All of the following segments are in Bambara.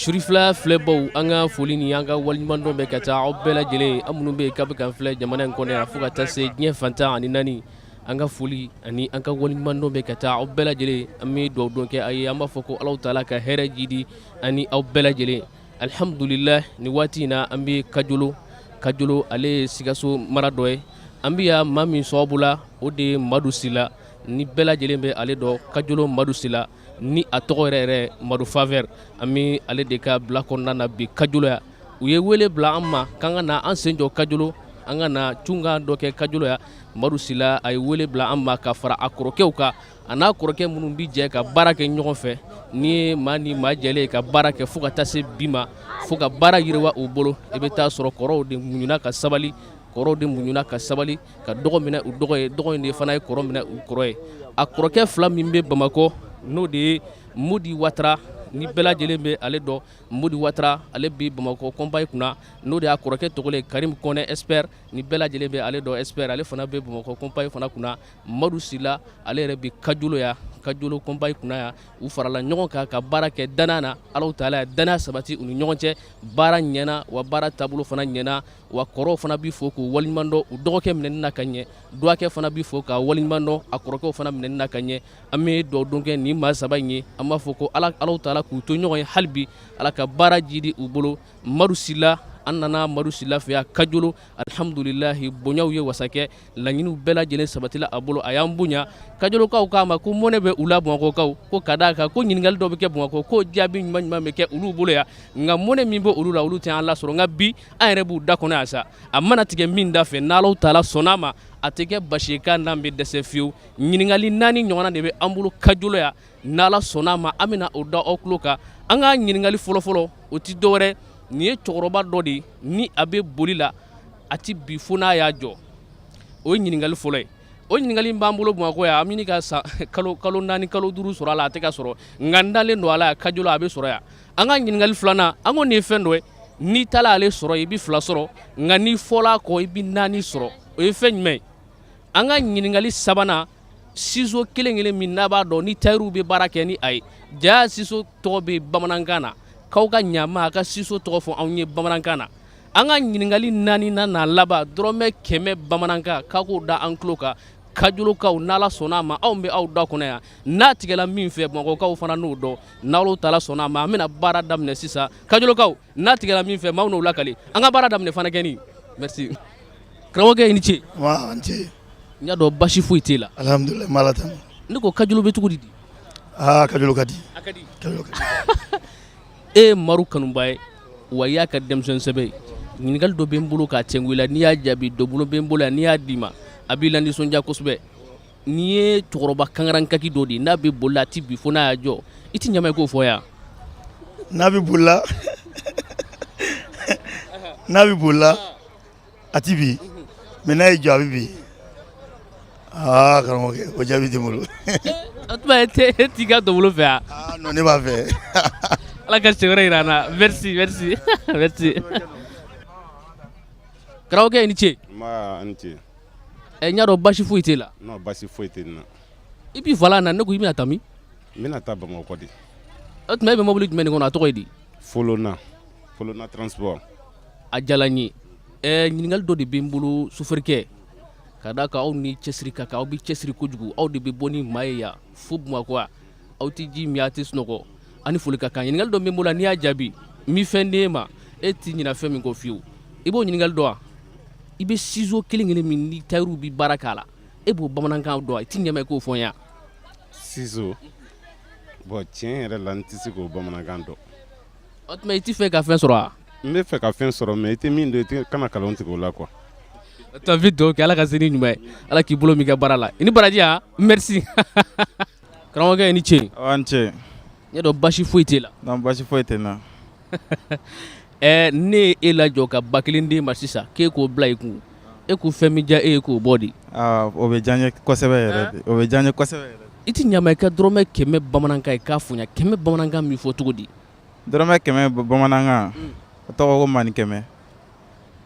Surifila filɛbaw, an ka foli ni an ka waleɲumandɔn bɛ ka taa aw bɛɛ lajɛlen, an minnu bɛ yen k'a bɛ k'an filɛ jamana in kɔnɔ yan fo ka taa se diɲɛ fan 14. An ka foli ani an ka waleɲumandɔn bɛ ka taa aw bɛɛ lajɛlen. An bɛ dugawu don kɛ a ye, an b'a fɔ ko Alahu taala ka hɛrɛ jidi ani aw bɛɛ lajɛlen. Alihamudulila, nin waati in na an bɛ Kajolo. Kajolo, ale ye Sikaso mara dɔ ye. An bɛ yan maa min sababu la, o de ye Madu Sila, ni bɛɛ lajɛlen bɛ ale dɔn, Kajolo Madu Sila, ni a tɔgɔ yɛrɛ yɛrɛ Madu Faveur. An bɛ ale de ka bila kɔnɔna na bi Kajolo yan. U ye wele bila an ma k'an ka na an sen jɔ Kajolo, an ka na cunkan dɔ kɛ Kajolo yan. Madu Sila, a ye wele bila an ma ka fara a kɔrɔkɛw kan, a n'a kɔrɔkɛ minnu bɛ jɛ ka baara kɛ ɲɔgɔn fɛ. Ni ye maa ni maa jɛlen ka baara kɛ fo ka taa se bi ma, fo ka baara yiriwa u bolo, i bɛ taa sɔrɔ kɔrɔw de muɲuna ka sabali, kɔrɔw de muɲuna ka sabali ka dɔgɔ minɛ u dɔgɔ ye, dɔgɔ in de fana ye kɔrɔ minɛ u kɔrɔ ye. A kɔrɔkɛ fila min bɛ Bamakɔ, n'o de ye Modi Watara, ni bɛɛ lajɛlen bɛ ale dɔn, Modi Watara, ale bɛ Bamakɔ kɔnbayi kunna, n'o de y'a kɔrɔkɛ tɔgɔ ye Karim Kɔnɛ expert, ni bɛɛ lajɛlen bɛ ale dɔn, expert, ale fana bɛ Bamakɔ kɔnbayi fana kunna. Madu Sila, ale yɛrɛ bɛ Kajolo yan, Kajolo kɔnbayi kunna yan. U farala ɲɔgɔn kan ka baara kɛ danaya na. Alahu taala ye danaya sabati u ni ɲɔgɔn cɛ. Baara ɲɛna wa, baara taabolo fana ɲɛna wa. Kɔrɔw fana bɛ fo k'u waleɲuman dɔn u dɔgɔkɛ minɛni na ka ɲɛ. Dɔgɔkɛ fana bɛ fo k'a waleɲuman dɔn a kɔrɔkɛw fana minɛni na ka ɲɛ. An bɛ dugawu don kɛ nin maa saba in ye. An b'a fɔ ko Alahu taala k'u to ɲɔgɔn ye hali bi, Ala ka baara jidi u bolo. Madu Sila, an nana Madu Sila fɛ yan Kajolo. Alihamudulilahi, bonyaw ye wasa kɛ, laɲiniw bɛɛ lajɛlen sabatila a bolo, a y'an bonya. Kajolokaw k'a ma ko mɔnɛ bɛ u la Bamakɔkaw ko ka d'a kan ko ɲininkali dɔ bɛ kɛ Bamakɔ, ko jaabi ɲuman ɲuman bɛ kɛ olu bolo yan, nka mɔnɛ min bɛ olu la, olu tɛ an lasɔrɔ. Nka bi an yɛrɛ b'u da kɔnɔ yan sa. A mana tigɛ min da fɛ, n'Alahu taala sɔnn'a ma, a tɛ kɛ basi ye k'a n'an bɛ dɛsɛ fiyewu. Ɲininkali naani ɲɔgɔnna de bɛ an bolo Kajolo yan. N'Ala sɔnn'a ma, an bɛna o da aw tulo kan. An ka ɲininkali fɔlɔfɔlɔ, o tɛ dɔwɛrɛ, nin ye cɛkɔrɔba dɔ de ye, ni a bɛ boli la, a tɛ bin fo n'a y'a jɔ. O ye ɲininkali fɔlɔ ye. O ɲininkali b'an bolo Bamakɔ yan, an bɛ ka sa kalo 4, kalo 5 sɔrɔ a la, a tɛ ka sɔrɔ, nka n dalen don a la, Kajolo a bɛ sɔrɔ yan. An ka ɲininkali filanan, an ko nin ye fɛn dɔ ye, n'i taara ale sɔrɔ, i bɛ fila sɔrɔ, nka n'i fɔla a kɔ, i bɛ naani sɔrɔ. O ye fɛn jumɛn ye? An ka ɲininkali sabanan, ciseau kelen kelen min n'a b'a dɔn ni tayɛriw bɛ baara kɛ ni a ye, ja ciseau tɔgɔ bɛ bamanankan na, k'aw ka ɲama a ka ciseau tɔgɔ fɔ anw ye bamanankan na. An ka ɲininkali naaninan n'a laban, dɔrɔmɛ 100 bamanankan, k'a k'o da an tulo kan. Kajolokaw, n'Ala sɔnna a ma, anw bɛ aw da kɔnɔ yan. N'a tigɛla min fɛ, Bamakɔkaw fana n'o dɔn. N'Ala taala sɔnna a ma, an bɛna baara daminɛ sisan. Kajolokaw, n'a tigɛla min fɛ, maaw n'o lakali. An ka baara daminɛ fana kɛ ni merci. Karamɔgɔkɛ, i ni ce. Wa n ce. N y'a dɔn basi foyi t'e la. Alhamdulilah, n b'Ala tanu. Ne ko Kajolo bɛ cogo di? Aa, Kajolo ka di. A ka di. Kajolo ka di. E ye Maru kanuba ye wa, i y'a ka denmisɛn sɛbɛ ye. Ɲininkali dɔ bɛ n bolo k'a cɛngu i la, n'i y'a jaabi, dɔ bolo bɛ n bolo yan, n'i y'a d'i ma, a b'i la nisɔndiya kosɛbɛ. N'i ye cɛkɔrɔba kankarankaki dɔ de ye, n'a bɛ boli la, a tɛ bin fo n'a y'a jɔ. I tɛ ɲama i k'o fɔ yan. N'a bɛ boli la, n'a bɛ boli la, a tɛ bin, mais n'a y'i jɔ, a bɛ bin. Aa karamɔgɔkɛ, o jaabi tɛ n bolo. O tuma e t'i ka dɔnbolo fɛ yan? Aa non, ne b'a fɛ. Ala ka siɲɛ wɛrɛ jira an na. Merci, merci, merci. Karamɔgɔkɛ, i ni ce. Nba, a ni ce. Ɛ, n y'a dɔn basi foyi t'e la. Non, basi foyi tɛ n na. I b'i fa na, ne ko i bɛna taa min? N bɛna taa Bamakɔ de. O tuma e bɛ mobili jumɛn de kɔnɔ, a tɔgɔ ye di? Folona, Folona transport. A diyara n ye. Ɛ, ɲininkali dɔ de bɛ n bolo, sofɛrikɛ, ka d'a kan aw ni cɛsiri ka kan, aw bɛ cɛsiri kojugu, aw de bɛ bɔ ni maa ye yan fo Bamakɔ, aw tɛ ji min, aw tɛ sunɔgɔ, ani foli ka kan. Ɲininkali dɔ bɛ n bolo, n'i y'a jaabi, n bɛ fɛn d'e ma, e t'i ɲinɛ fɛn min kɔ fiyewu. I b'o ɲininkali dɔn wa? I bɛ ciseau kelen kelen min ni tayɛriw bɛ baara k'a la, e b'o bamanankan dɔn wa? I t'i ɲɛma i k'o fɔ n ye. Ciseau, bon, tiɲɛ yɛrɛ la, n tɛ se k'o bamanankan dɔn. O tuma i t'i fɛ ka fɛn sɔrɔ wa? N bɛ fɛ ka fɛn sɔrɔ, mais i tɛ min dɔn, i tɛ kana nkalon tigɛ o la quoi. O tuma n bɛ dugawu kɛ, Ala ka se ni ɲuman ye, Ala k'i bolo mɛn i ka baara la. I ni baraji. Han, merci. Karamɔgɔkɛ, i ni ce. A ni ce. N y'a dɔn basi foyi t'e la. Non, basi foyi tɛ n na. Ɛ, ne ye e lajɔ ka 1000 d'e ma sisan, k'e k'o bila i kun, e ko fɛn min diya e ye, k'o bɔ di? Aa, o bɛ diya n ye kosɛbɛ yɛrɛ de, o bɛ diya n ye kosɛbɛ yɛrɛ. I tɛ ɲa ma i ka dɔrɔmɛ 100 bamanankan ye k'a fɔ n ye, 100 bamanankan min fɔ cogo di? Dɔrɔmɛ 100 bamanankan, o tɔgɔ ko manin kɛmɛ.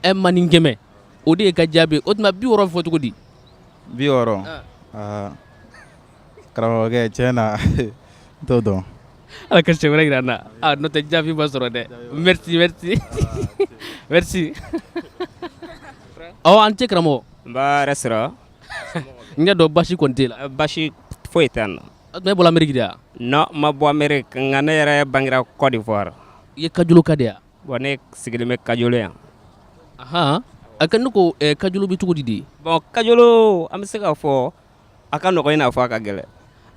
Ɛ, manin kɛmɛ, o de ye ka jaabi. O tuma 60 fɔ cogo di? 60, aa karamɔgɔkɛ, tiɲɛ na, n t'o dɔn. Ala ka siɲɛ wɛrɛ jira an na. Ah, n'o tɛ jaabi ma sɔrɔ dɛ. Merci, merci, merci. Awɔ, an ce karamɔgɔ. N ba hɛrɛ sira. N y'a dɔn basi kɔni t'e la. Basi foyi tɛ n na. O tuma e bɔra Amérique de wa? Non, n ma bɔ Amérique, nka ne yɛrɛ bangera Côte d'Ivoire. I ye Kajoloka de ye wa? Bon, ne sigilen bɛ Kajolo yan. Ahan, a ka ne ko Kajolo bɛ cogo di de? Bon, Kajolo, an bɛ se k'a fɔ a ka nɔgɔn i n'a fɔ a ka gɛlɛn.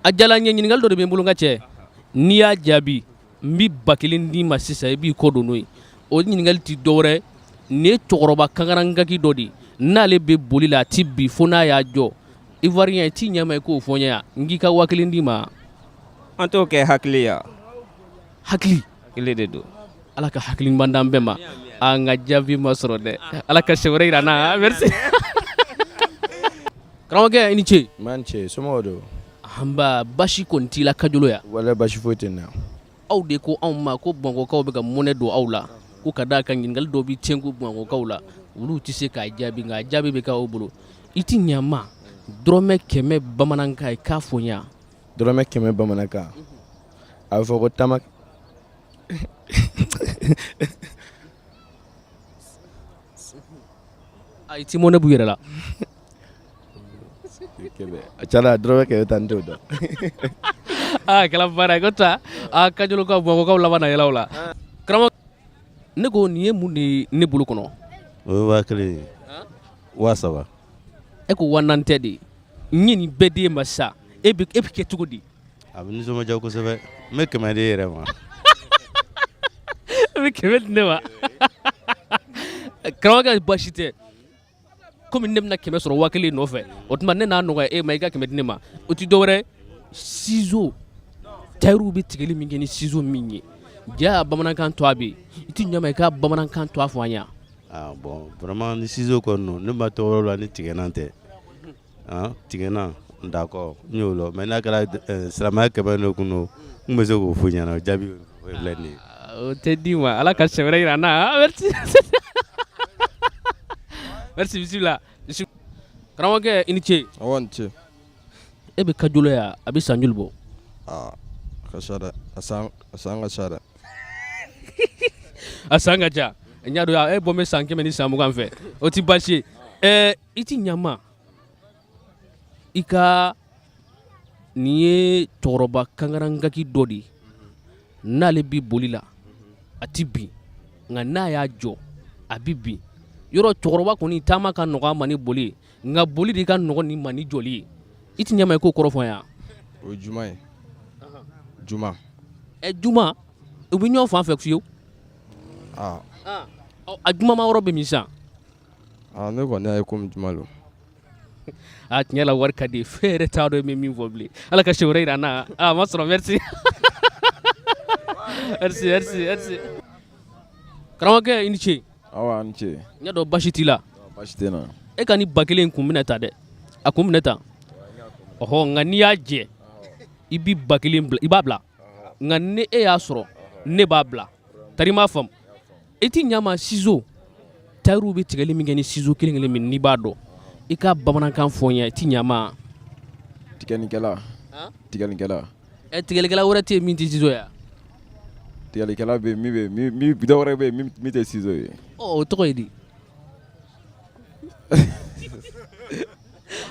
A diyara n ye. Ɲininkali dɔ de bɛ n bolo, n ka cɛ. N'i y'a jaabi, n bɛ 1000 d'i ma sisan, i b'i kɔ don n'o ye. O ɲininkali tɛ dɔwɛrɛ, nin ye cɛkɔrɔba kankarangaki dɔ de ye, n'ale bɛ boli la, a tɛ bin fo n'a y'a jɔ. Ivoirien, i t'i ɲɛ ma i k'o fɔ n ye yan, n k'i ka 1000 d'i ma. An t'o kɛ hakili ya. Hakili? Hakili de don. Ala ka hakili ɲuman d'an bɛɛ ma. An ka jaabi ma sɔrɔ dɛ. Ala ka siɲɛ wɛrɛ jira an na. Merci. Karamɔgɔkɛ, i ni ce. N ni ce, somɔgɔw don? Anba, basi kɔni t'i la Kajolo yan? Walahi, basi foyi tɛ n na. Aw de ko anw ma ko Bamakɔkaw bɛ ka mɔnɛ don aw la, ko ka d'a kan ɲininkali dɔw bɛ tiɲɛ Bamakɔkaw la, olu tɛ se k'a jaabi, nka a jaabi bɛ k'aw bolo. I tɛ ɲɛ n ma, dɔrɔmɛ 100 bamanankan, i k'a fɔ n ye. Dɔrɔmɛ 100 bamanankan, a bɛ fɔ ko tama. A i ti mɔnɛ b'u yɛrɛ la. A ca dɔrɔmɛ 100 ta, n t'o dɔn. Aa, kɛra baara ye ko ta. Aa, Kajolokaw, Bamakɔkaw laban na yɛlɛ aw la. Karamɔgɔ, ne ko nin ye mun de ye ne bolo kɔnɔ? O ye 1000 ye. 3000. E ko 4000 tɛ de? N ye nin bɛɛ d'e ma sa, e bɛ kɛ cogo di? A bɛ nisɔndiya kosɛbɛ. N bɛ 100 di e yɛrɛ ma. E bɛ 100 di ne ma? Karamɔgɔkɛ, baasi tɛ. Komi ne bɛna 100 sɔrɔ 1000 nɔfɛ, o tuma ne n'a nɔgɔya e ma, i ka 100 di ne ma. O tɛ dɔwɛrɛ, ciseau, tayɛriw bɛ tigɛli min kɛ ni ciseau min ye, ja bamanankan to a bɛ yen, i tɛ ɲɛ ma i ka bamanankan to a fɔ an ye. Ah bon, vraiment, ni ciseau kɔni don, ne ma tɔgɔ la ni tigɛnan tɛ. Ah, tigɛnan, d'accord, n y'o lɔn, mais n'a kɛra silamɛya 100 de kun don, n bɛ se k'o f'u ɲɛna. O jaabi o filɛ nin ye. O tɛ d'i ma. Ala ka siɲɛ wɛrɛ jira an na. Merci, merci. Bisimila, karamɔgɔkɛ, i ni ce. Awa, ni ce. E bɛ Kajolo yan, a bɛ san joli bɔ? Aa, a ka ca dɛ, a san ka ca dɛ. A san ka ca. N y'a dɔn, e bɔ bɛ san 120 fɛ, o tɛ baasi ye. Ɛɛ, i ti ɲa ma i ka nin ye cɛkɔrɔba kankarangaki dɔ de ye, n'ale bɛ boli la, a tɛ bin, nka n'a y'a jɔ, a bɛ bin. Yɔrɔ cɛkɔrɔba kɔni taama ka nɔgɔ a ma ni boli ye, nka boli de ka nɔgɔ ni ma ni jɔli ye. I ti ɲɛ ma i k'o kɔrɔ fɔ n ye. O ye juma ye, juma. Ɛ, juma, u bɛ ɲɔgɔn fan fɛ fiyewu. Aa. A jumama yɔrɔ bɛ min sisan? Aa, ne kɔni y'a ye komi juma don. A tiɲɛ la, wari ka di, fɛn yɛrɛ t'a dɔn bɛ min fɔ bilen. Ala ka siɲɛ wɛrɛ jira an na. A ma sɔrɔ. Merci, merci, merci, merci. Karamɔgɔkɛ, i ni ce. Awa, ni ce. N y'a dɔn basi t'i la. Basi tɛ na. E ka ni 1000 kun minɛ ta dɛ, a kun minɛ ta. Ɔhɔ, nka n'i y'a jɛ, i bi 1000 bila, i b'a bila, nka ni e y'a sɔrɔ, ne b'a bila. Tari m'a faamu. I ti ɲa ma, ciseau, tayɛriw bɛ tigɛli min kɛ ni ciseau kelen kelen min, n'i b'a dɔn, i ka bamanankan fɔ n ye. I ti ɲa ma? Tigɛlikɛla, tigɛlikɛla. Ɛ, tigɛlikɛla wɛrɛ tɛ yen min tɛ ciseau ye? Tigɛlikɛla bɛ yen, min bɛ min, dɔ wɛrɛ bɛ yen min tɛ ciseau ye. Ɔ, o tɔgɔ ye di?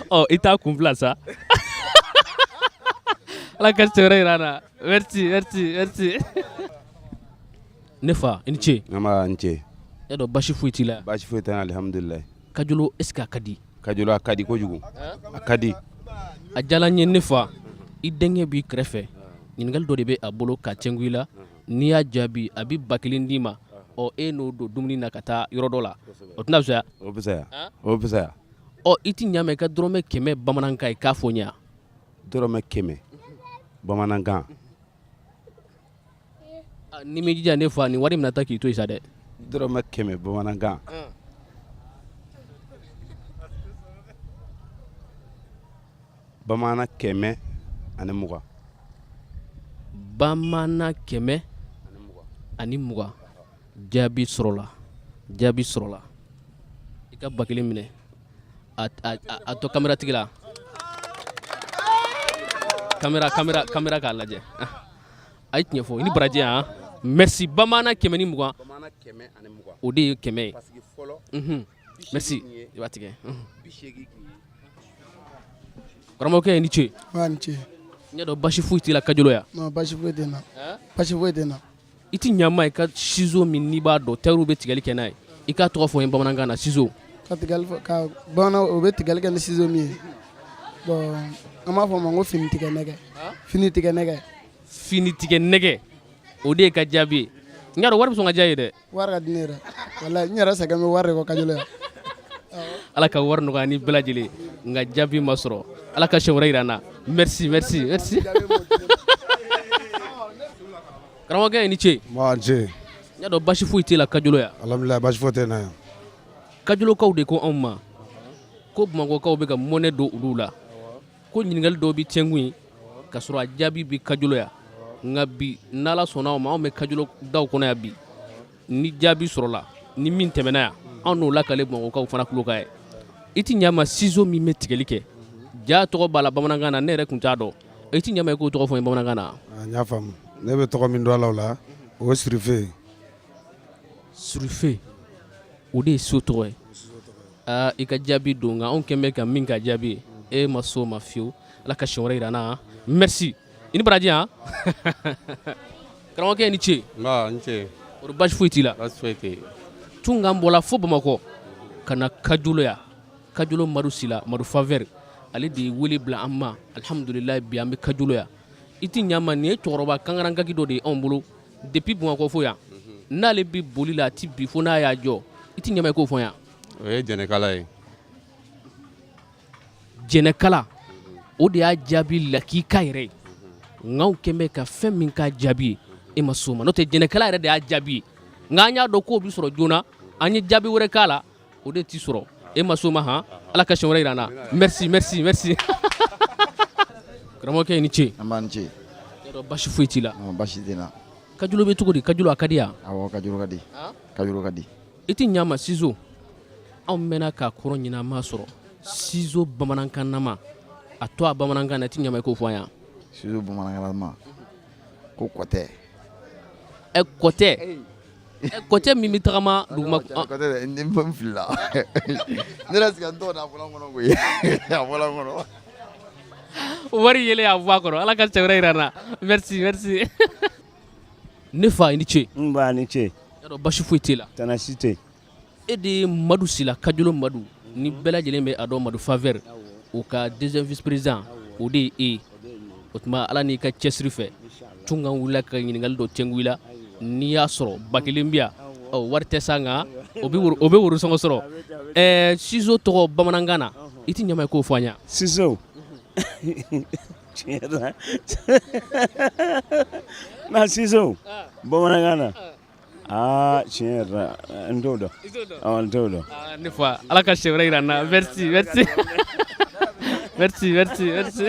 Ɔ, i t'a kun bila sa. Ala ka siɲɛ wɛrɛ jira an na. Merci, merci, merci. Ne fa, i ni ce. Nba, n ce. E dɔn basi foyi t'i la? Baasi foyi tɛ n na, alihamudulilayi. Kajolo, est ce que a ka di? Kajolo, a ka di kojugu, a ka di. A diyara n ye. Ne fa, i denkɛ b'i kɛrɛfɛ, ɲininkali dɔ de bɛ a bolo ka cɛnku i la. N'i y'a jaabi, a bɛ 1000 d'i ma. Ɔ, e n'o don dumuni na ka taa yɔrɔ dɔ la, o tɛna fisaya? O fisaya, o fisaya. Ɔ, i ti ɲa ma i ka dɔrɔmɛ 100 bamanankan, i k'a fɔ n ye. Dɔrɔmɛ 100 bamanankan. Ni m'i jija, ne fa, nin wari bɛna taa k'i to yen sa dɛ. Dɔrɔmɛ 100 bamanankan. Bamanan 120. Bamanan 120. Jaabi sɔrɔla, jaabi sɔrɔla. I ka 1000 minɛ, a to caméra tigi la, caméra, caméra, caméra k'a lajɛ. A ye tiɲɛ fɔ, i ni baraji. Han, merci. Bamanan 120, o de ye 100 ye. Merci, i b'a tigɛ. Karamɔgɔkɛ, i ni ce. Wa ni ce. N y'a dɔn basi foyi t'i la Kajolo yan. Non, basi foyi tɛ n na, basi foyi tɛ n na. I ti ɲa ma i ka ciseau min n'i b'a dɔn tailleur bɛ tigɛli kɛ n'a ye, i k'a tɔgɔ fɔ n ye bamanankan na, ciseau. Ka tigɛli fɔ ka bamanan, o bɛ tigɛli kɛ ni ciseau min ye, bon, an b'a fɔ o ma ko fini tigɛ nɛgɛ, fini tigɛ nɛgɛ. Fini tigɛ nɛgɛ, o de ye ka jaabi ye. N y'a dɔn wari bɛ sɔn ka diya ye dɛ. Wari ka di ne yɛrɛ, walayi, n yɛrɛ sɛgɛn bɛ wari de kɔ Kajolo yan. Ala ka wari nɔgɔya ni bɛɛ lajɛlen. Nka jaabi ma sɔrɔ, Ala ka siɲɛ wɛrɛ yira an na. Merci, merci, merci. Karamɔgɔkɛ, i ni ce. Nba, n ce. N y'a dɔn basi foyi t'e la Kajolo yan. Alhamdulilayi, basi foyi tɛ n na yan. Kajolokaw de ko anw ma ko Bamakɔkaw bɛ ka mɔnɛ don olu la, ko ɲininkali dɔw bɛ cɛnkun ye ka sɔrɔ a jaabi bɛ Kajolo yan. Nka bi, n'Ala sɔnna o ma, anw bɛ Kajolo daw kɔnɔ yan bi. Ni jaabi sɔrɔla ni min tɛmɛna yan, anw n'o lakale Bamakɔkaw fana tulo ka ye. I ti ɲa ma, ciseau min bɛ tigɛli kɛ, ja tɔgɔ b'a la bamanankan na, ne yɛrɛ tun t'a dɔn. I ti ɲa ma i k'o tɔgɔ fɔ n ye bamanankan na. N y'a faamu. Ne bɛ tɔgɔ min dɔn a la o la, o ye sirife ye. Sirife, o de ye ciseau tɔgɔ ye. Aa, i ka jaabi don, nka anw kɛn bɛ ka min ka jaabi ye, e ma s'o ma fiyewu. Ala ka siɲɛ wɛrɛ yira an na. Merci, i ni baraji. Han, karamɔgɔkɛ, i ni ce. Nba, n ce. O basi foyi t'i la? Basi foyi tɛ yen. Tunkan bɔla fo Bamakɔ ka na Kajolo yan. Kajolo Madu Sila, Madu Faveur, ale de ye wele bila an ma. Alihamudulilayi, bi an bɛ Kajolo yan. I ti ɲa ma, nin ye cɛkɔrɔba kankarangaki dɔ de ye anw bolo depuis Bamakɔ fo yan. N'ale bɛ boli la, a ti bi fo n'a y'a jɔ. I ti ɲa ma i k'o fɔ yan. O ye jɛnɛkala ye. Jɛnɛkala, o de y'a jaabi lakika yɛrɛ ye. Nka anw kɛn bɛ ka fɛn min k'a jaabi ye, e ma s'o ma. N'o tɛ, jɛnɛkala yɛrɛ de y'a jaabi ye. Nka an y'a dɔn k'o bɛ sɔrɔ joona, an ye jaabi wɛrɛ k'a la, o de ti sɔrɔ. E ma s'o ma. Han, Ala ka siɲɛ wɛrɛ yira an na. Merci, merci, merci. Karamɔgɔkɛ, i ni ce. An b'a ni ce. Yɔrɔ basi foyi t'i la? Basi tɛ n na. Kajolo bɛ cogo di? Kajolo a ka di yan? Awɔ, Kajolo ka di, Kajolo ka di. I ti ɲa ma, ciseau, anw mɛnna k'a kɔrɔ ɲini, an m'a sɔrɔ. Ciseau bamanankan nama, a to a bamanankan na, i ti ɲa ma i k'o fɔ an yan. Ciseau bamanankan nama ko kɔtɛ. Ɛ, kɔtɛ? Ɛ, kɔtɛ min bɛ tagama duguma? Kɔtɛ dɛ, n filila ne yɛrɛ. Sigi n tɔgɔ da, a fɔla n kɔnɔ koyi, a fɔla n kɔnɔ. Wari yelen y'a bɔ a kɔrɔ. Ala ka cɛ wɛrɛ yira an na. Merci, merci. Ne fa, i ni ce. N ba, ni ce. Yɔrɔ basi foyi t'e la? Tana si tɛ. E de ye Madu Sila, Kajolo Madu, ni bɛɛ lajɛlen bɛ a dɔn, Madu Faveur, o ka deuxième vice président, o de ye e ye. O tuma, Ala n'i ka cɛsiri fɛ, Tunkan wulila ka ɲininkali dɔ tɛnku i la. N'i y'a sɔrɔ, 1000 bi yan. Ɔ, wari tɛ sa, nka o bɛ worosɔngɔ sɔrɔ. Ɛɛ, ciseau tɔgɔ bamanankan na, i ti ɲama i k'o fɔ an ye. Ciseau, tiɲɛ yɛrɛ la, ciseau bamanankan na, aa, tiɲɛ yɛrɛ la, n t'o dɔn, awɔ, n t'o dɔn. Ne fa, Ala ka siɲɛ wɛrɛ yira an na. Merci, merci, merci, merci, merci.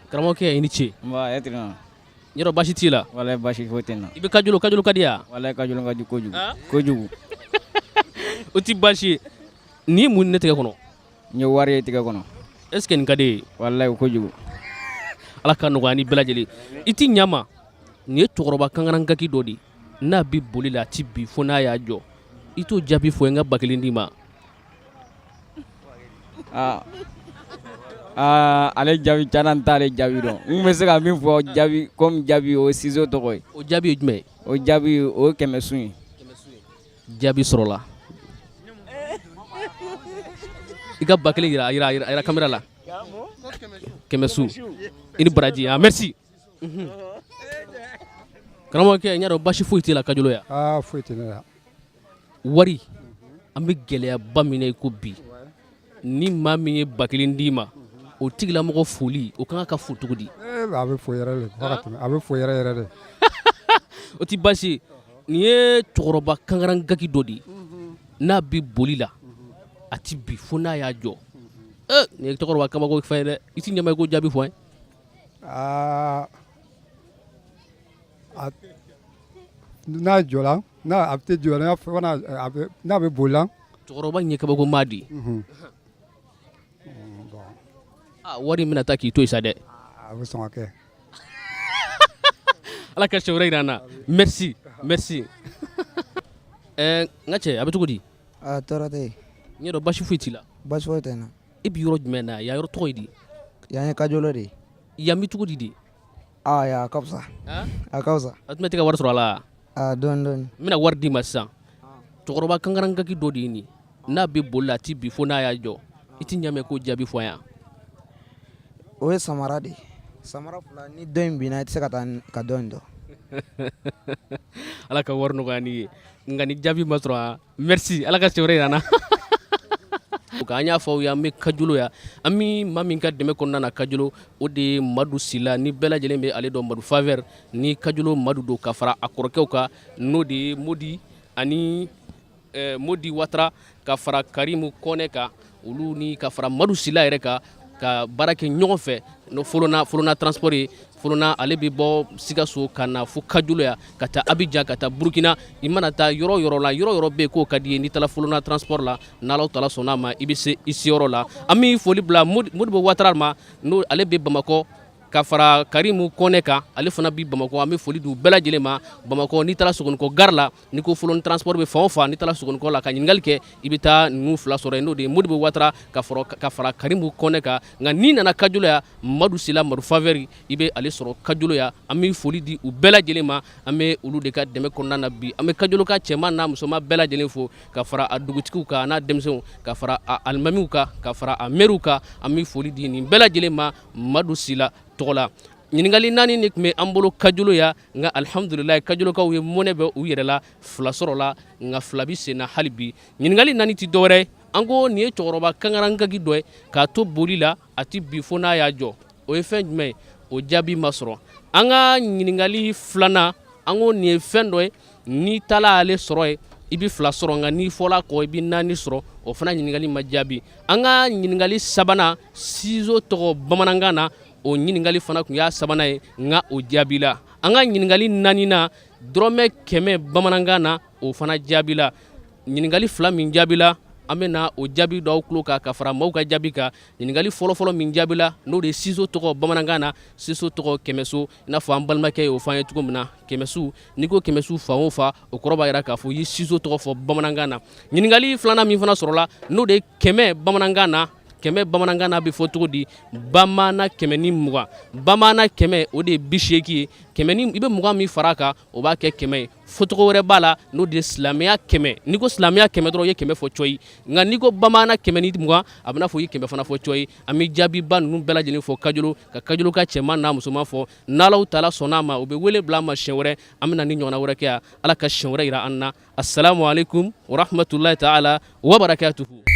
Karamɔgɔkɛ, i ni ce. Nba, e tɛna. Yɔrɔ baasi t'i la? Walayi, baasi foyi tɛ n na. I bɛ Kajolo, Kajolo ka di yan? Walayi, Kajolo ka di kojugu kojugu. O ti baasi ye. Nin ye mun ne tɛgɛ kɔnɔ? N ye wari ye tɛgɛ kɔnɔ. Est ce que nin ka di e ye? Walayi, kojugu. Ala ka nɔgɔya ni bɛɛ lajɛlen. I ti ɲa ma, nin ye cɛkɔrɔba kankarangaki dɔ de ye, n'a bɛ boli la, a ti bi fo n'a y'a jɔ. I t'o jaabi fɔ, n ka 1000 d'i ma. Aa aa, ale jaabi tiɲɛna, n t'ale jaabi dɔn. N bɛ se ka min fɔ jaabi comme jaabi, o ye ciseau tɔgɔ ye. O jaabi ye jumɛn ye? O jaabi, o ye kɛmɛ sun ye. Jaabi sɔrɔla. I ka 1000 yira, yira, yira caméra la. Kɛmɛ su, i ni baraji. Ah, merci. Karamɔgɔkɛ, n y'a dɔn basi foyi t'e la Kajolo yan. Aa, foyi tɛ ne la. Wari, an bɛ gɛlɛyaba min na i ko bi, ni maa min ye 1000 d'i ma, o tigilamɔgɔ foli, o kan ka fo cogo di? A bɛ fo yɛrɛ de fo ka tɛmɛ, a bɛ fo yɛrɛ yɛrɛ de. O ti baasi ye. Nin ye cɛkɔrɔba kankarangaki dɔ de ye, n'a bɛ boli la, a ti bi fo n'a y'a jɔ. Ee, nin ye cɛkɔrɔba kabako fɛn ye dɛ. I ti ɲama i k'o jaabi fɔ an ye. Aa, n'a jɔla, n'a a tɛ jɔ n'a fo n'a a bɛ n'a bɛ boli la. Cɛkɔrɔba in ye kabako maa de ye. Aa, wari in bɛna taa k'i to yen sa dɛ. A bɛ sɔn ka kɛ. Ala ka siɲɛ wɛrɛ jira an na. Merci, merci. Ɛɛ, n ka cɛ, a bɛ cogo di? Aa, tɔɔrɔ tɛ yen. N y'a dɔn basi foyi t'i la. Basi foyi tɛ n na. E bɛ yɔrɔ jumɛn na yan? Yɔrɔ tɔgɔ ye di? Yan ye Kajolo de ye. Yan bɛ cogo di de? Aa, yan a ka fisa. A ka fisa. A tun tɛ ka wari sɔrɔ a la? Aa, dɔɔni dɔɔni. N bɛna wari d'i ma sisan. Cɛkɔrɔba kankarankaki dɔ de ye nin. N'a bɛ boli la, a tɛ bin fo n'a y'a jɔ. I tɛ ɲa mɛn k'o jaabi fɔ an yan. O ye samara de ye. Samara fila, ni dɔ in binna, i tɛ se ka taa ka dɔ in to. Ala ka wari nɔgɔya n'i ye. Nka ni jaabi ma sɔrɔ, merci. Ala ka siɲɛ wɛrɛ jira an na. An y'a fɔ aw ye, an bɛ Kajolo yan. An bɛ maa min ka dɛmɛ kɔnɔna na Kajolo, o de ye Madu Sila, ni bɛɛ lajɛlen bɛ ale dɔn Madu Faveur ni Kajolo Madu don, ka fara a kɔrɔkɛw kan, n'o de ye Modi ani Modi Watara, ka fara Karimu Kɔnɛ kan, olu ni ka fara Madu Sila yɛrɛ kan, ka baara kɛ ɲɔgɔn fɛ. No Folona, Folona Transport ye. Folona, ale bɛ bɔ Sikaso ka na fo Kajolo yan, ka taa Abijan, ka taa Burukina. I mana taa yɔrɔ yɔrɔ la, yɔrɔ yɔrɔ bɛ yen k'o ka di i ye, n'i taara Folona Transport la, n'Ala taala sɔnna a ma, i bɛ se i seyɔrɔ la. An bɛ foli bila Modibo Watara ma, n'o ale bɛ Bamakɔ, ka fara Karimu Kɔnɛ kan, ale fana bɛ Bamakɔ. An bɛ foli di u bɛɛ lajɛlen ma. Bamakɔ, n'i taara Sogonikɔ gare la, n'i ko Folon Transport bɛ fan o fan, n'i taara Sogonikɔ la ka ɲininkali kɛ, i bɛ taa ninnu fila sɔrɔ yen, n'o de ye Modibo Watara ka fara Karimu Kɔnɛ kan. Nka n'i nana Kajolo yan, Madu Sila, Madu Faveur, i bɛ ale sɔrɔ Kajolo yan. An bɛ foli di u bɛɛ lajɛlen ma. An bɛ olu de ka dɛmɛ kɔnɔna na bi. An bɛ Kajolo ka cɛman n'a musoman bɛɛ lajɛlen fo, ka fara a dugutigiw kan, a n'a denmisɛnw, ka fara a alimamiw kan, ka fara a mɛriw kan. An bɛ foli di nin bɛɛ lajɛlen ma Madu Sila tɔgɔ la. Ɲininkali naani de tun bɛ an bolo Kajolo yan, nka alihamudulila, Kajolokaw ye mɔnɛ bɛ u yɛrɛ la, fila sɔrɔla, nka fila bɛ sen na hali bi. Ɲininkali naani tɛ dɔwɛrɛ, an ko nin ye cɛkɔrɔba kankarankaki dɔ ye, k'a to boli la, a tɛ bin fo n'a y'a jɔ. O ye fɛn jumɛn ye? O jaabi ma sɔrɔ. An ka ɲininkali filanan, an ko nin ye fɛn dɔ ye, n'i taala ale sɔrɔ yen, i bɛ fila sɔrɔ, nka n'i fɔla kɔ, i bɛ naani sɔrɔ. O fana ɲininkali ma jaabi. An ka ɲininkali sabanan, ciseau tɔgɔ bamanankan na, o ɲininkali fana tun y'a sabanan ye, nka o jaabila. An ka ɲininkali naaninan, dɔrɔmɛ 100 bamanankan na, o fana jaabila. Ɲininkali fila min jaabila, an bɛna o jaabi dɔw tulo kan ka fara maaw ka jaabi kan. Ɲininkali fɔlɔfɔlɔ min jaabila, n'o de ye ciseau tɔgɔ bamanankan na, ciseau tɔgɔ kɛmɛso, i n'a fɔ an balimakɛ ye o fɔ an ye cogo min na. Kɛmɛsu, n'i ko kɛmɛsu fan o fan, o kɔrɔ b'a jira k'a fɔ i ye ciseau tɔgɔ fɔ bamanankan na. Ɲininkali filanan min fana sɔrɔla, n'o de ye 100 bamanankan na, 100 bamanankan na bɛ fɔ cogo di? Bamanan 120. Bamanan 100, o de ye 80 ye. Kɛmɛ ni i bɛ 20 min fara a kan, o b'a kɛ 100 ye. Fɔcogo wɛrɛ b'a la, n'o de ye silamɛya 100. N'i ko silamɛya 100 dɔrɔn, i ye 100 fɔ cɔyi. Nka n'i ko bamanan 120, a bɛna fɔ i ye 100 fana fɔ cɔyi. An bɛ jaabiba ninnu bɛɛ lajɛlen fɔ Kajolo, ka Kajolo ka cɛman n'a musoman fɔ. N'Alahu taala sɔnna a ma, u bɛ wele bila an ma siɲɛ wɛrɛ, an bɛna ni ɲɔgɔnna wɛrɛ kɛ yan. Ala ka siɲɛ wɛrɛ jira an na. Asalamu aleykum warahmatulahi taala wabarakatuhu.